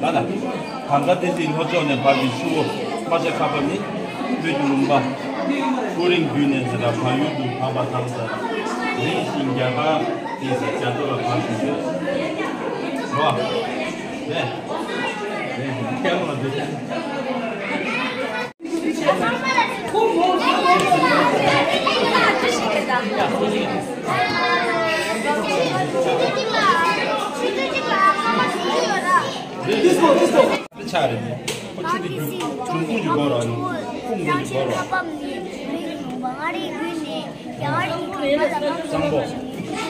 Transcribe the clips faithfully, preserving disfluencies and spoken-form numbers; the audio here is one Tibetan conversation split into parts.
ལ་ལ། གངས་དཀར་བསྟན་འཛིན་ལྷོ་ཕྱོགས་ནས་འབབ་པའི་ཆུ་བོ་རྨ་བྱ་ཁ་པ་ནི། བོད་ཀྱི་ལུང་པ་སྐུ་རིང་བརྒྱུད་ནས་ཟེར་བ་བལ་ཡུལ་དུ་འབབ་པ་དང་ཟེར། རིམ་བཞིན་རྒྱ་གར་དེ་ཟེར་རྒྱ་མཚོ་ལ་འབབ་བཞིན་ཡོད། རོ། ནས། ནས་ཀྱང་ལ་འདུག This one, this one. ཆགས་རེད། ཁོ་ཆུ་དེ་འབྱུང་འབྱུང་ཁུངས་ཀྱི་སྐོར་ར་ནི་ཁུངས་ཀྱི་སྐོར་ར། བཟང་པོ།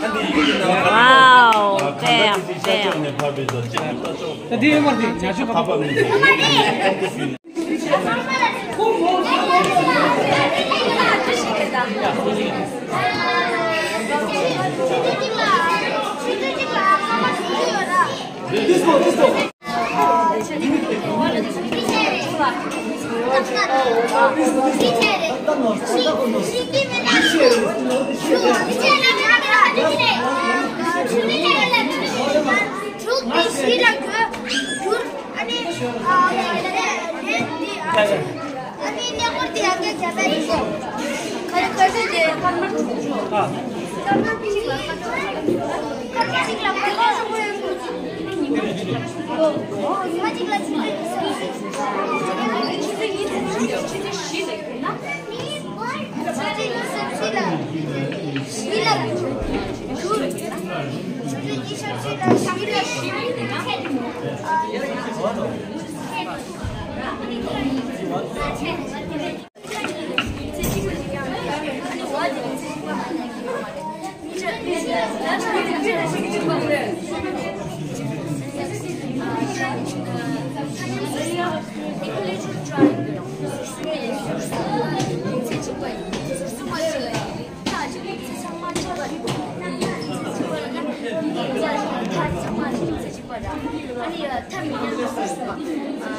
ཨ་འདི་ཡི་གེ་ནང་ལ། Wow, damn, damn. ད་འདི་ཡོད་མ་རེད། ཉ་ཆུ་ཁ་པར་མི་འདུག This one, this one.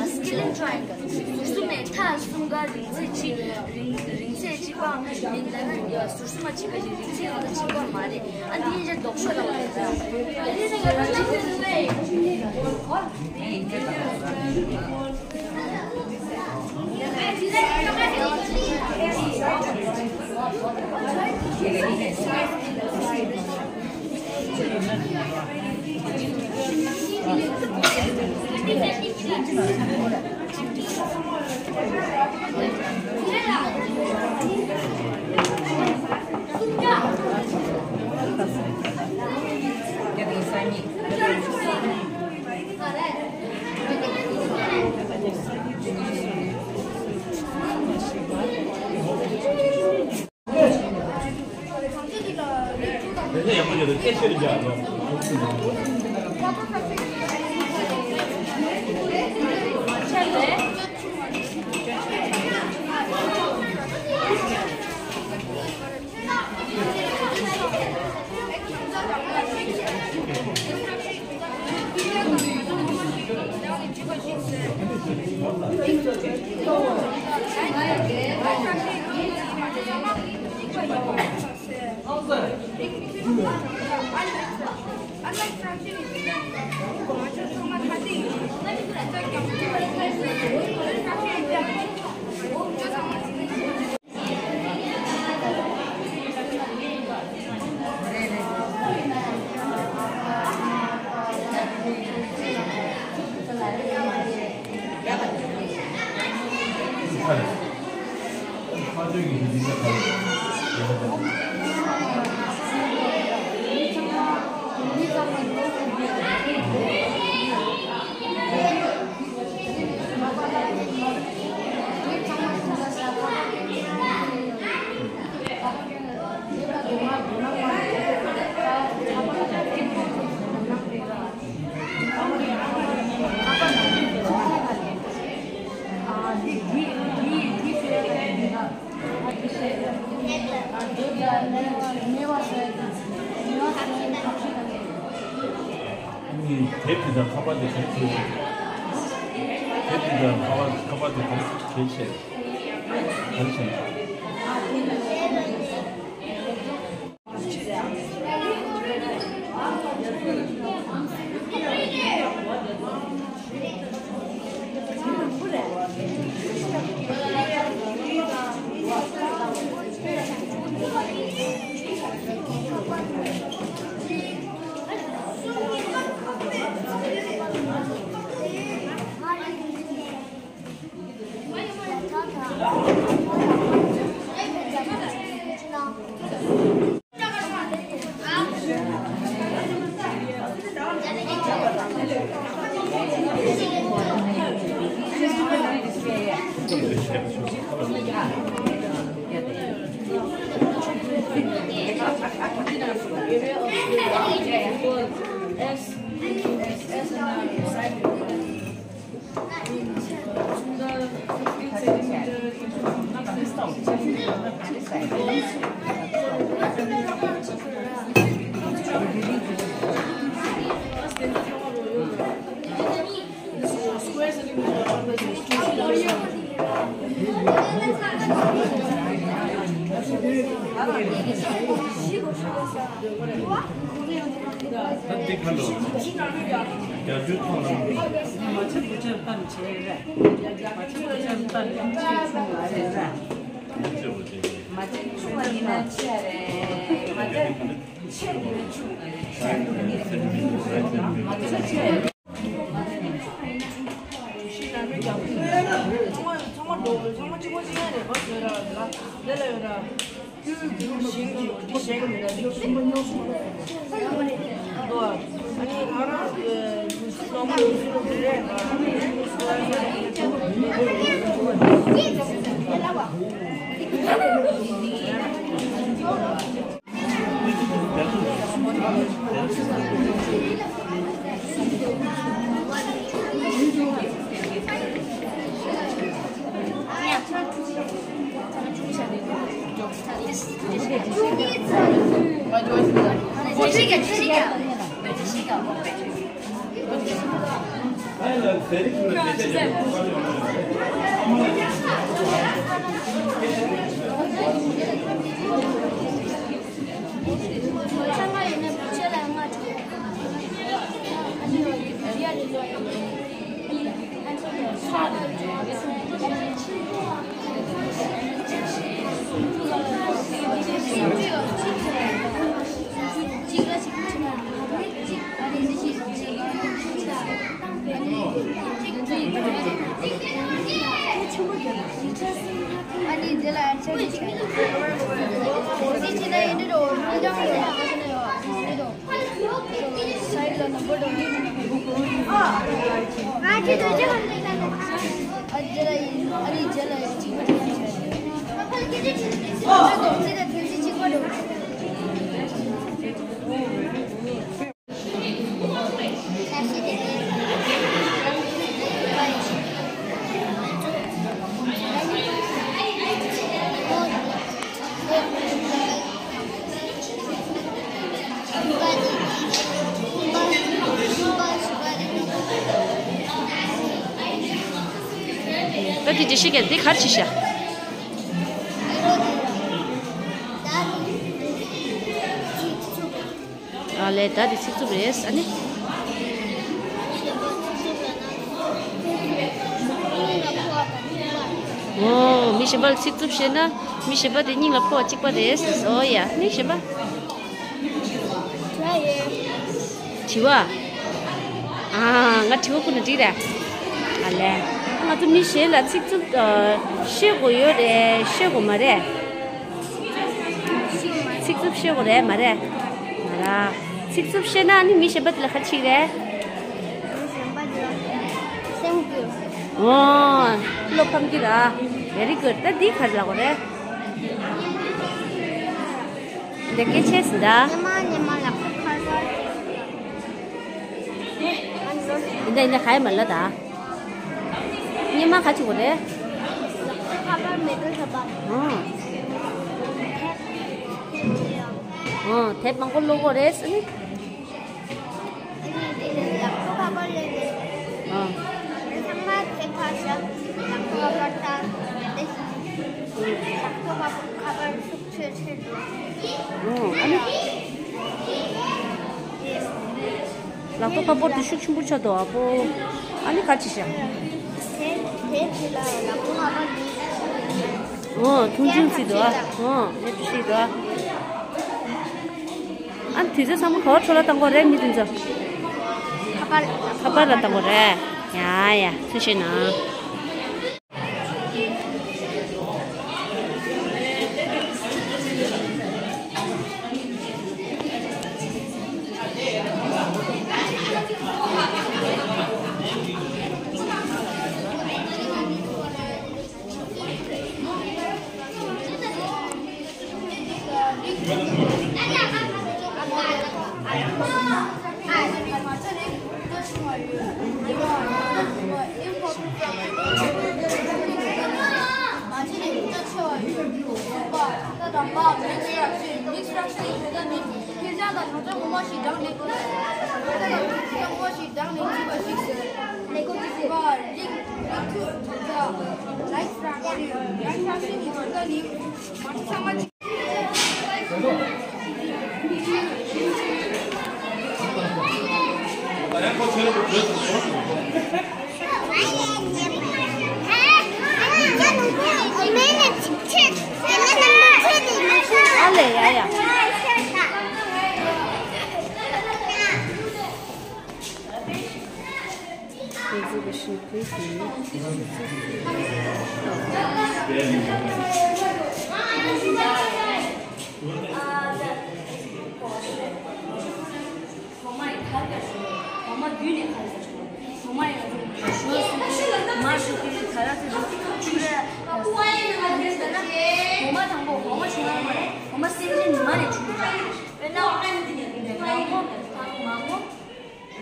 Scaling triangle. ཟུར་གསུམ་ནས་མཐའ་གསུམ་ཀ་རིང་ཚད་གཅིག་རིང་རིང་ཚད་གཅིག་པའམ་ཡིན་ན་ན་ཟུར་གསུམ་མ་གཅིག་པ་ཞིག་རིང་ཚད་ཡང་ན་གཅིག་པ་མ་རེད། ཨ་འདི་ཡིན་ཅག་ལྡོག་ཕྱོགས་ལ་བ་རེད། དེབ་དེ་དང་ཁ་པར་དེ་ག་རེ་བྱས་ཤག་དེབ་དེ་དང་ཁ་པར་ཁ་པར་དེ་ག་རེ་བྱས་ཤག་ག་རེ་བྱས་ཤག་ཨ་ནི་འདི་ལ་ཨན་སར་ཅིག་བྱས། འདི་བྱས་ན་ཡིན་འདྲ་འགྲོ། མི་འདྲ་བ་ཡོད་ན་འདི་འདྲ་ཡོད། འདི་འདྲ་འགྲོ། སའིཌ་ལ་ནམ་བར་འགྲོ། ཨ་འདི་འདྲ་ཡིན། ཨ་འདི་ལ་ཡིན། ཨ་ནི་རྗེས་ལ་ཡིན། གཅིག་པ་འདི་འདྲ་བྱས། འདི་དང་ཐུན་ཅིག་གཅིག་པ་འགྲོ། ད་དེ་འདྲ་ཞིག་ག་འདི་གར་ཆི་ཤ། ཨ་ལས། ད་དེ་ཚིག་རྩུབ་རེད་ཨ་ནི། ཨོ། མི་གཞན་པ་ལ་ཚིག་རྩུབ་བཤད་ན་མི་གཞན་པ་དེ་སྙིང་ལ་ཕོག་པ་གཅིག་པ་རེད། ཨོ་ཡ། མི་གཞན་པ། དྲི་བ། ཨ། ང་དྲི་བ་ཁུར་ན་འགྲིག་རེད། ཨ་ལས། ང་ཚོ་མི་གཞན་ལ་ཚིག་རྩུབ་བཤད་དགོས་ཡོད་རེད། བཤད་དགོས་མ་རེད། ཚིག་རྩུབ་བཤད་དགོས་རེད་མ་རེད། མ་རེད། ཚིག་རྩུབ་བཤད་ན་ནི་མི་གཞན་པ་དེ་ལ་ག་རེ་བྱེད་ཀྱི་རེད། མི་གཞན་པ་དེ་ལ་སེམས་སྐྱོ། ཨོ། བློ་ཕམ་གྱི་ར། Very good. ད་འདི་ག་རེ་ལབ་དགོས་རེད། འདི་སྐད་ཆ་ཟིན་ད། ཉི་མ་ཉི་མ་ལག་པ་ཁར་ཁར། འདི་འདི་ག་ཡེ་མ་ལ་ད། སྙེ་མ་ག་ཅིག་གོ་རེད། ཁ་པར་མེད་དུ་ཁ་པར། ཨང་། ཨང་། དེབ་མང་པོ་ཀློག་གོ་རེད། ཨ་ནི། ཨ་ནི་དེ་ནས་ལག་ཐོག་ཁ་པར་ལེན་ནས། ཨང་། ཚང་མ་དེབ་ཕར་བཞག་ལག་ཐོག་ཁ་པར་བཏང་། དེ་བཞིན་ལག་ཐོག་ཁ་པར་ཁ་པར་ཤུགས་ཆེ་ཆེ་འགྲོ། ཨང་། ཨ་ནི། ལག་ཐོག་ཁ་པར་དེ་ཤུགས་ཆེན་པོ་ཆགས་འདུག་ཨ་ཕོ། ཨ་ནི་ག་ཅི་བྱ། དེ་དེ་དེ་ལ་ལག་པ་ལག་པ་ནི། ཨོ། ཐུང་ཆུང་ཞིག་འདུག་ཨ། ཨོ། ལེབ་ཞིག་འདུག་ཨ། ཨ་ནི་དུས་ཚོད་ཚང་མ་ག་བར་འཕྲོ་བརླག་བཏང་གོ་རེད་མི་དེ་ཚོ། ཁ་པར། ཁ་པར་ལ་བཏང་གོ་རེད། ཡ་ཡ། ཐུགས་རྗེ་གནང་། Exhibition please.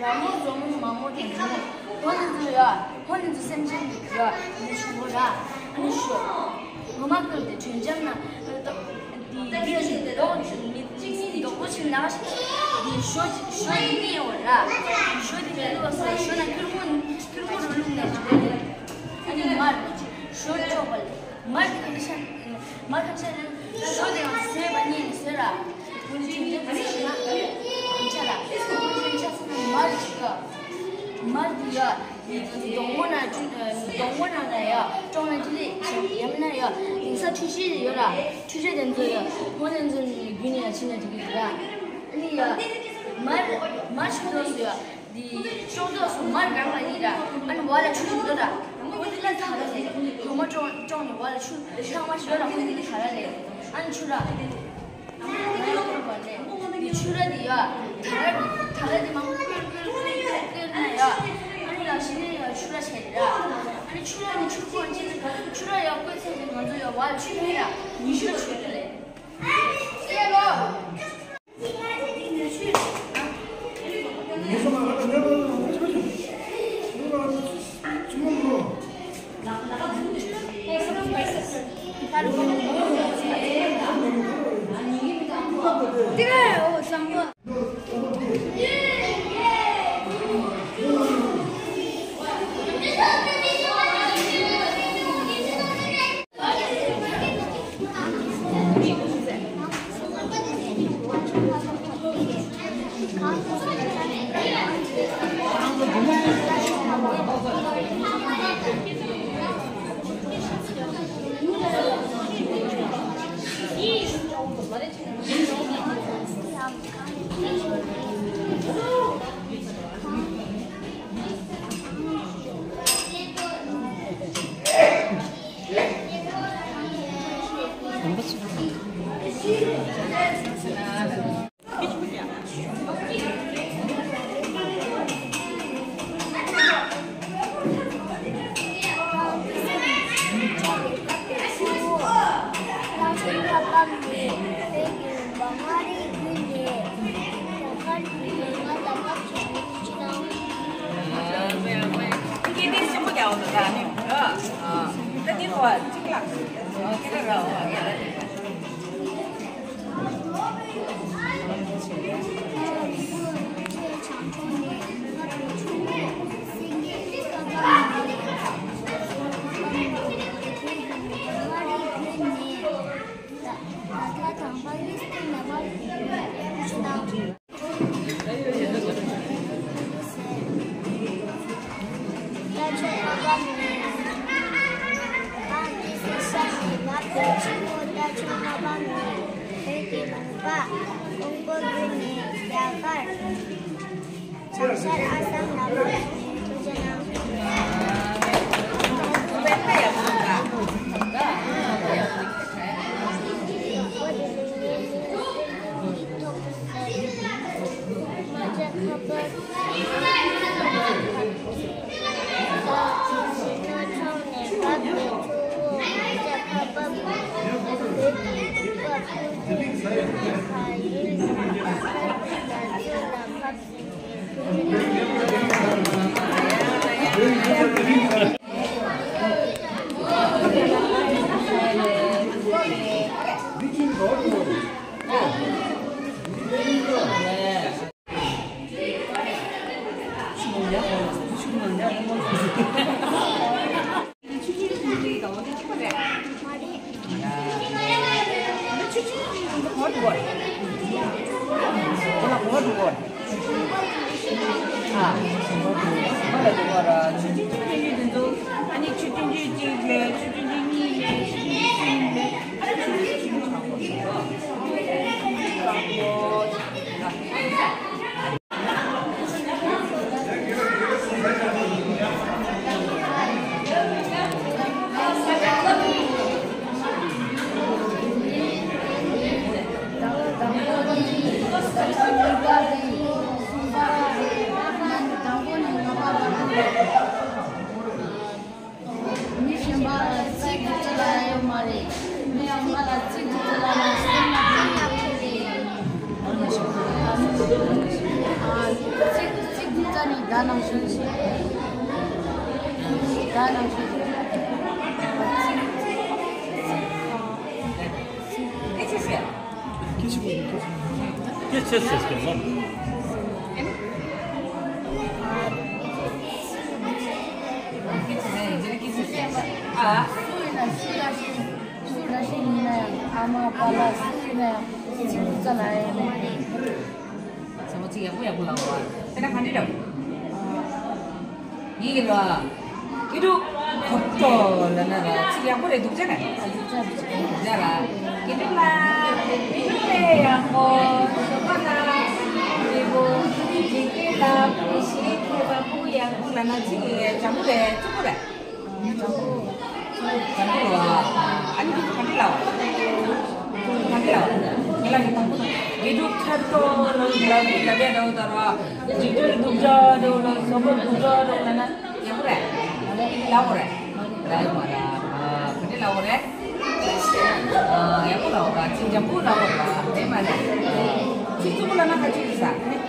རང་མོ་རྫོགས་མོ་མ་མོ་དེ་ནི་ཁོ་ནི་ཚོ་ཡ། ཁོ་ནི་ཚོ་སེམས་ཅན་གྱི་ཡ། ནི་ཆུང་ངུ་ར། ཨ་ནི་ཤོ། ངོ་མ་ཀུན་ཏེ་དྲན་འཇམ་ན། དེ་དེ་ཞིག་ལྡོག་མི་གཅིག་ལྡོག་པོ་ཞིག་ན་ཞིག་དེ་ཤོ་ཤོ་དེ་ནི་ཡོད་ར། ཤོ་དེ་ནི་ལོ་སོ་ཤོ་ན་ཁྱུར་མོ་ཁྱུར་མོ་རུ་ལུག་ནས་ཅི་གོ་དེ། ཨ་ནི་མར་ཤོ་ཅོག་པ་ལ་མར་དེ་ག་ཤ། མ་ཁམས་ཤ་ནི་ཤོ་དེ་ཡང་བཟོས་པ་ཉིད་ནས་བཟོས་ར། ཁོང་ཚོས་འདི་ཚོ་ཤི་ན་ཁམས་ཤ་ལ་ཁོང་ཚོས་ཤ་ཚ་ན་མར་ཞིག་ག་མར་འདི་ཡ། གདོང་མོ་ན་གདོང་མོ་ན་ན་ཡ་ཀྲོང་ན་ཅི་ལེ་ཡ་མིན་ན་ཡ་ཡིན་ས་འཕྲུལ་ཆས་ཡོད་ར། འཕྲུལ་ཆས་དེ་ཚོ་ཡ་ཧོ་དེ་ཚོ་ནི་རྒྱུ་ནི་ཡ་ཕྱི་ན་འགྲིག་གི་འདུག་ར། ཨ་ནི་ཡ་མར་མར་ཆུ་དོག་སུ་ཡ་འདི་ཀྲོང་དོག་སུ་མར་གང་ལ་ཡིན་ར། ཨ་ནི་བ་ལ་ཆུ་ཆུ་འདུག་ར། ཧོ་དེ་ལ་ཐ་ར་ལེ་ཧོ་མ་ཀྲོང་ཀྲོང་ནི་བ་ལ་ཆུ་ཐང་མ་ཞོ་ར་ཧོ་དེ་ལ་ཐ་ར་ལེ། ཨ་ནི་ཆུ་ར། ཆུ་ར་དེ་ཡ། ད་ར་དེ་མང་པོ་ཀེར་ཀེར་ཀེར་ཀེར་ན་ཡ། ཨ་ནི་ཡ་ཤི་ནས་ཡ་ཆུ་ར་བྱས་ར། ཨ་ནི་ཆུ་ར་ནི་ཆུ་ཁོ་ཅི་ཆུ་ར་ཡ་བཀོད་ཚེ་ནི་ང་ཚོ་ཡ་བ་ཆུ་ནི་ཡ་ཉི་ཤུ་ཆུ་དེ་ལས། ཨེ་ལོ། མི་གཞན་པ་ལ་ཚིག་སྡུག་ཅག་ལབ་ཡ་ཡོད་མ་རེད། མི་གཞན་པ་ལ་ཚིག་སྡུག་ཅག་ལབ་ན་སེམས་ལ་ཕན་ཡ་ཐུབ་རེད། ཨ་ཚིག་ཚིག་སྡུག་ཅག་ནི་དགྲ་རྣམས་ཞི་བྱེད། དགྲ་རྣམས་ཞི་བྱེད། ཨེ་ཆི་ཟེར། སྐད་ཆ་གོ་ཡིན། སྐད་ཆ་ཟེར་སྐད་མ། ཨ། སུ་ཡིན་ན་སུ་ལ་ཤི་སུ་ལ་ཤི་ཡིན་ན་ཡང་ཨ་མ་པ་ལགས་སུ་ཡིན་ན་ཡང་ཚིག་སྡུག་ཅག་ལབ་ཡ་ཡོད་མ་རེད། ཚང་མ་ཚིག་ཡག་པོ་ཡག་པོ་ལབ་པ། དེ་ན་ག་འདྲ་འདྲ། ཡིག་ར། ཀི་ཏུ། ཁོ་ཏོ་ལ་ན་ར་ཚིག་ཡག་པོ་རེད་འདུག་ཅེ་ན། འདུག་ཅེ་ར། ཀི་ཏུ་ལ། ཡིག་རེད་ཡག་པོ། སོ་པ་ན། ཡིག་པོ། ཡིག་ཀེ་ལ་པུ་ཤི་ཁེ་བ་པུ་ཡག་པོ་ལ་ན་ཚིག་ཡག་པོ་རེད་བཙུགས་པོ་རེད། བཙུགས་པོ་ར། ཨ་ནི་ཀི་ཏུ་ག་འདྲ་ལ་བ། ཀི་ཏུ་ག་འདྲ་ལ་བ། ཁ་ལ་གི་དང་པོ་ན། ཡིག་ཏུ་ཁ་ཏོ་ལ་ལ་ལ་ལ་ར་བ། ཡིག་ཏུ་སྡུག་ཅག་ར་ལ་སོ་པ་སྡུག་ཅག་ར་ལ་ན། ཡག་པོ་རེད། ལ་བོ་རེད། ལ་ཡོད་མ་ར། ག་འདྲ་ལ་བོ་རེད། ཡག་པོ་ལ་བོ་ར། ཅིག་ཡག་པོ་ལ་བོ་ར། རེད་མ་རེད། ཚིག་རྩུབ་པོ་ལ་ན་ག་ཅི་རེད་ས། ཚིག་རྩུབ་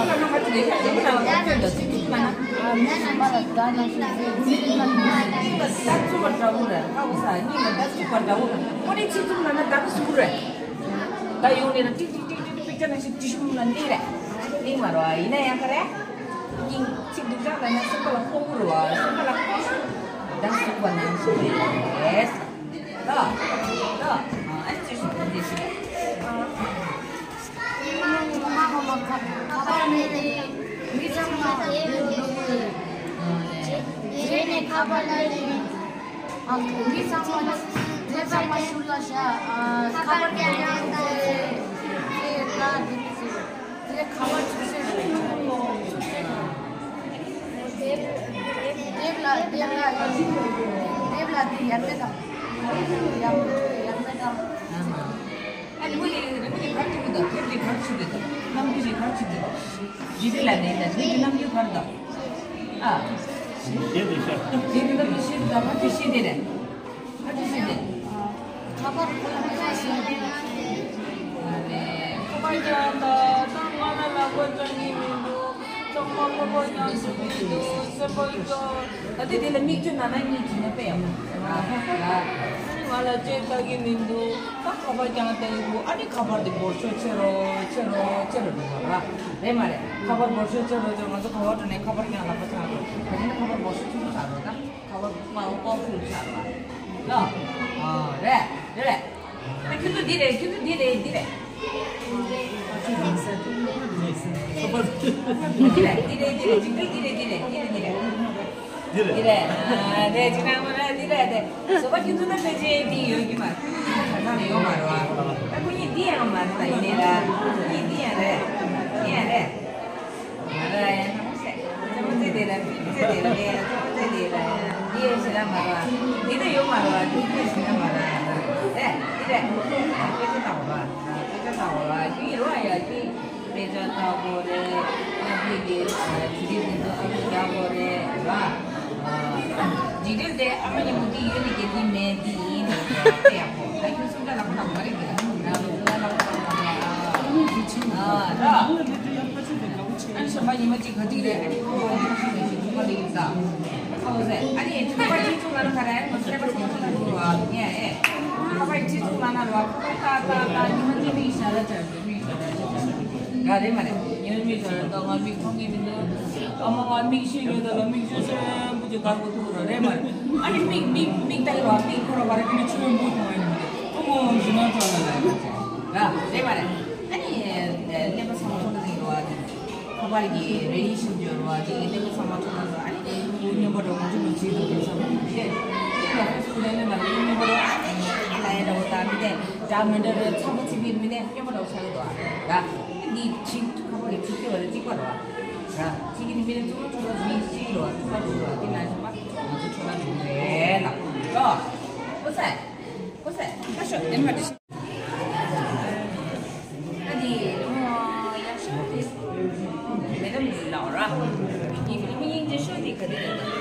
པོ་ལ་ན་ག་ཅི་རེད་ས། ཚིག་རྩུབ་པོ་ལ་ན། ད་རྩུབ་པ་འདྲ་བོ་རེད། ཧ་གོ་ས། གཉིས་ལ་ད་རྩུབ་པ་འདྲ་བོ་རེད། ཁོ་ནི་ཚིག་རྩུབ་ལ་ན་ད་ག་སུ་རེད། ད་ཡོང་ནས་ན་ཏིག་ཏིག་ཏིག་ཏིག་པིག་ཅར་ནང་བཞིན་ཏི་ཤུ་ལ་ནི་རེད། ནི་མ་རོ། ཡིན་ན་ཡང་ག་རེ། སྙིང་ཚིག་སྡུག་ཅག་ལ་ན་སེམས་པ་ལ་ཕོག་གི་རེད་བ། སེམས་པ་ལ་ཕོག་ན་ད་སྡུག་པ་ནང་བཞིན་རེད། ད་ད་ཨ་ཅེ་ཞུ་དེ་ཞིག་ཨ། ཁ་པར་མེད་དེ་མི་ཚང་མ་རྗེས་ནས་ཁ་པར་ལ་ཡིན། ཨ། མི་ཚང་མ་དེ་ཚང་མ་ཤུལ་ལ་བཞག་ཨ། ཁ་པར་རྒྱག་ཡག་དེ་དེ་ལ་འདི་མི་ཟེར། དེ་ཁ་པར་ཆུ་སེར་ཆུ་སེར་དེབ་ལ་དེབ་ལ་དེབ་ལ་དེ་ཡར་མེད་དང་། ཡར་ཡར་མེད་དང་། ཨ་ནི་མོ་དེ་རི་མོ་དེ་གར་ཐུག་གི་འདུག་དེབ་དེ་གར་ཆུ་གི་འདུག་རྣམ་འགྱུར་ཞིག་གར་ཆུ་གི་འདུག་ཇི་དེ་ལ་ནས་ད་དེབ་དེ་རྣམ་འགྱུར་གར་འདུག་ཨ། དེབ་དེ་ཤར། དེབ་དེ་རྣམ་འགྱུར་ཤེས་འདུག་ད་ཕ་དེ་ཤེས་དེ་རེད། ཨ་ཅི་ཟེར་ཏེ། ཁ་པར་ཁོ་ལ་མི་ཤེས་ཟེར་ཏེ། ཨ་ནི་ཁ་པར་རྒྱག་ད་ད་ང་ལ་ལག་པ་བརྐྱང་གི་མི་འདུག་ཚང་མ་ཁ་པར་རྒྱག་ཟེར་གི་འདུག་སེམས་པ་སྐྱོ། ད་ལྟ་དེ་ལ་མིག་ཆུ་ན་ན་གཉིས་བྱིན་ན་དཔེ་ཡག་པོ། ང་ལ་ལྕེ་ལྟ་གི་མི་འདུག་ད་ཁ་པར་རྒྱག་ད་ཡི་གུ་ཨ་ནི་ཁ་པར་དེ་འབོར་ཤོག་ཆེ་རོ་ཆེ་རོ་ཆེ་རོ་འགྲོ་བ་ར། རེད་མ་རེད། ཁ་པར་འབོར་ཤོག་ཆེ་རོ་ཆེ་རོ་ང་ཚོ་ག་བ་འགྲོ་ནས་ཁ་པར་རྒྱག་ལག་པ་ཆག་རོ། ད་དེ་ནི་ཁ་པར་འབོར་ཤོག་ཆུང་ཆུང་ཆག་རོ་ད། ཁ་པར་མང་པོ་ཕུལ་ཚར་བ། ལོ། ཨ་རེད་རེད། ཨ་ཁྱོད་ཚོ་འདི་རེད། ཁྱོད་ཚོ་འདི་རེད། འདི་རེད། འདི་རེད། འདི་རེད། འདི་རེད། འདི་རེད། འདི་རེད། འདི་རེད། འདི་རེད། འདི་རེད། ཨ་རེད། ཅི་ན་མ་རེད། འདི་རེད་དེ། སོ་པ་ཁྱོད་ཚོ་ན་ཕལ་ཆེར་འདི་ཡོད་ཀྱི་མ་རེད། ཁ་སང་ནས་ཡོད་མ་རེད་བ། ད་ཁོ་གཉིས་འདི་ཡང་མ་རེད། ད་ཡིན་ནའི་ལ་ཁོ་གཉིས་འདི་ཡང་རེད། འདི་ཡང་རེད། ང་ར་ཡང་ཧ་མ་སེ། ཅ་མ་ཙེ་དེ་ལ་ཙེ་ཙེ་དེ་ལ་ངས་ལ་ཅ་མ་ཙེ་དེ་ལ་ཡང་འདི་ཡོད་ཞེ་ལ་མ་ར། འདི་ད་ཡོད་མ་ར། འདི་ཡོད་ཞེ་ལ་མ་ར། ཨེ་འདི་རེད། དཔེ་ཆ་ལྟ་བ་ར། དཔེ་ཆ་ལྟ་བ་ར། ཁྱི་ཡིན་ར་ཡ་ཁྱི་དཔེ་ཆ་ལྟ་དགོས་རེད། ང་ཕི་གི་ཇི་ལི་འདི་ཚོ་ཨ་ཁུ་རྒྱག་དགོས་རེད་ར། ཇི་ལི་དེ་ཨ་མ་ཉི་མོ་འདི་ཡོད་ནི་གི་འདི་མེད་འདི་ཡིན་ནི་དཔེ་ཡག་པོ། ད་ཁྱོད་སུམ་ཅ་ལག་པ་ལག་མ་རེད་འདི་ལ་སུམ་ཅ་ལག་པ་ལག་མ་རེད་ར། ཨ་ནི་ཞོགས་པ་ཉི་མ་གཅིག་ག་ཅིག་རེད། ཨ་ནི་ཁོ་བོ་ཡིན་ཤི་ནས་ཤི་ཐུག་པ་ལ་ཡིན་ད། ཁོ་བོ་ཟེར། ཨ་ནི་ཁ་པར་ཁྱི་ཚོ་ང་རང་ག་རེ་ང་ཚོ་ལས་ཀ་ཚང་མ་ལ་འགྲོ་བ་ངས་ཨེ། ཁ་པར་ཁྱི་ཚོ་ང་ན་རོ་ཁ་པར་ཏག་ཏག་ཏག་ཉི་མ་གཅིག་མིག་ཞར་ལ་བཅར་འགྲོ་མིག་ཞར་ལ་བཅར་འགྲོ། ཡ་རེད་མ་རེད། ཉི་མ་མིག་ཞར་ལ་ཏག་ང་མིག་མཐོང་གི་མི་འདུག་ཨ་མ་ང་མིག་ཤེས་ཡོད་ད་ལ་མིག་ཤེས་ཤེས་པོ་ཅིག་གར་གོ་ཐུག་རོ་རེད་མ་རེད། ཨ་ནི་མིག་མིག་མིག་ཏག་རོ་མིག་ཁོ་རོ་ག་རེ་ཁི་ནི་ཆུ་བོ་མཐོང་ཡོད་མི་འདུག་ཁོ་མོ་ཞི་མ་ཚོ་ལ་ལ་ཡོད་ཅེ་ར་རེད་མ་རེད། ཨ་ནི་ཀླད་པ་ཚང་མ་ཚོ་ལ་ཡོད་ཨ་ནི། ཁ་པར་གྱི་རེ་ཌི་ཡེ་ཤན་འབྱོར་བ་དེ་ཡིན་ཏེ་ཚང་མ་ཐོབ་ན་ཨ་ནི་ཁོ་སྨྱོན་པ་འགྲོ་མ་བྱུང་བ་བྱེད་དུ་དེ་ཚང་མ་དེ་དེ་ལ་ཁོ་ཚོ་ལས་ལས་མ་ལས་སྨྱོན་པ་འགྲོ་ཨ་ནི་ལ་ཡ་འདྲ་བོ་དང་མི་དེ་འདྲ་མི་འདྲ་རེ་ཚ་པོ་ཚིག་པའི་མི་དེ་སྨྱོན་པ་འགྲོ་ཆགས་ཀྱི་འདུག་ཨ། ར་འདི་ཁྲིག་ཁ་པར་གྱི་ཁྲིག་སྐྱོ་བ་རེ་གཅིག་པ་རེད་བ། ར་ཁྲིག་གི་ནི་མི་དེ་ཚོ་ཁྲོ་ལ་མི་གཅིག་རེད་བ། ཁྲོ་ལ་འགྲོ་བ་དེ་ན་ཞིག་པ་ང་ཚོ་ཁྲོ་ལ་འགྲོ་རེད་ལ་རོ། ཁོ་ཚ་ཁོ་ཚ་ཁ་ཤོ་དེ་མ་དྲི། ཨ་ནི་ཡག་ཤོས་དེ་མེ་ཌམ་ལ་ར། ཡིན་ཡིན་ཡིན་ཤོས་དེ་ག་དེ་རེད།